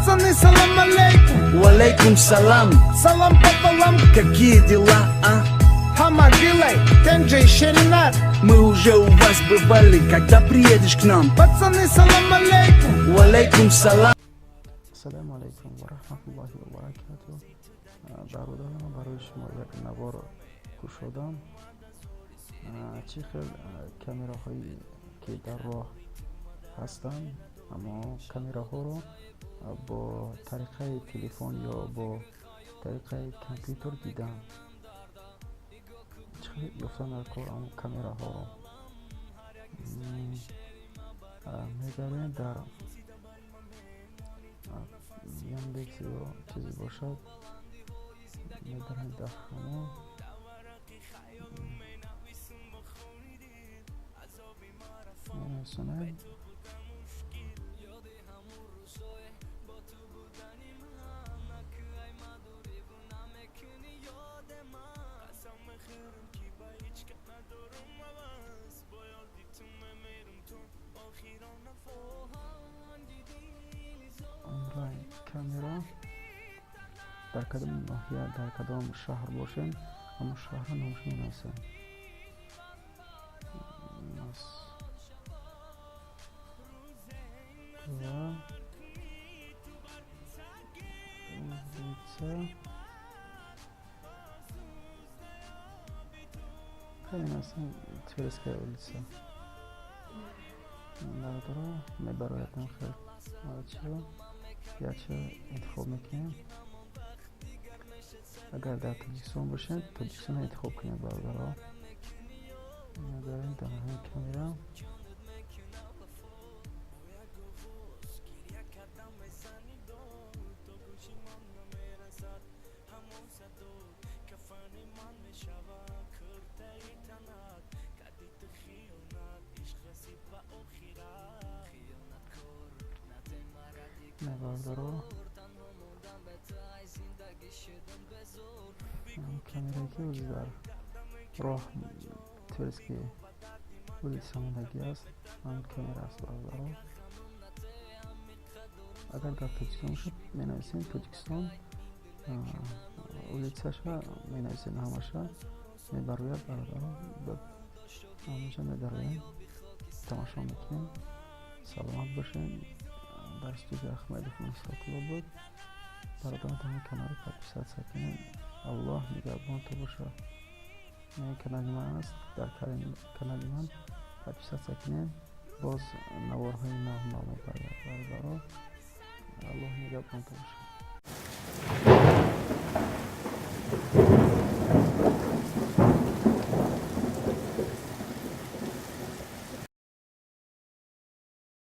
Пацаны, салам алейкум. Валейкум салам. Салам пополам. Какие дела, а? Ҳама дилай, Тенджей Шеринар. Мы уже у вас бывали, когда приедешь к нам? Пацаны, салам алейкум. Валейкум салам. Ассалому алайкум ва раҳматуллоҳи ва баракату. Бародарам, барои шумо як навор кушодам, чӣ хел камераҳое ки дар роҳ ҳастанд, аммо камераҳоро бо тариқаи телефон ё бо тариқаи компютер дидан, чӣ хел ёфтан дар кор камераҳоро. Мегарем дар Яндекс ё чизе бошад, медарем дар ҳамон, менависонем онлайн камера. Дар кадом ноҳия, дар кадом шаҳр бошем, ҳамон шаҳрро номаш менависем. Москва, улица, менависем Тверская улица. Бародаро, мебароядам хел чиро ячо интихоб мекунем. Агар дар Тоҷикистон бошем, Тоҷикистонро интихоб кунем. Бародаро, мебарем дар ҳамин камера. Бародаро, камерае ки ози дар роҳ Тверский улица мондагӣ аст, ҳамин камера аст. Бародаро, агар дар Тоҷикистон бошад, менависем Тоҷикистон, улицаша менависем, ҳамаша мебарояд. Бародаро, ҳамаша медароем, тамошо мекунем. Саломат бошем. Дар студия Ахмедов Нусратулло буд. Бародарон, ҳамин каналро подписаться кунем. Аллоҳ нигаҳбонто бошад. Ин канали ман аст, дар канали ман подписаться кунем, боз наворҳои нав мебарояд. Бародаро, Аллоҳ нигаҳбонто бошад.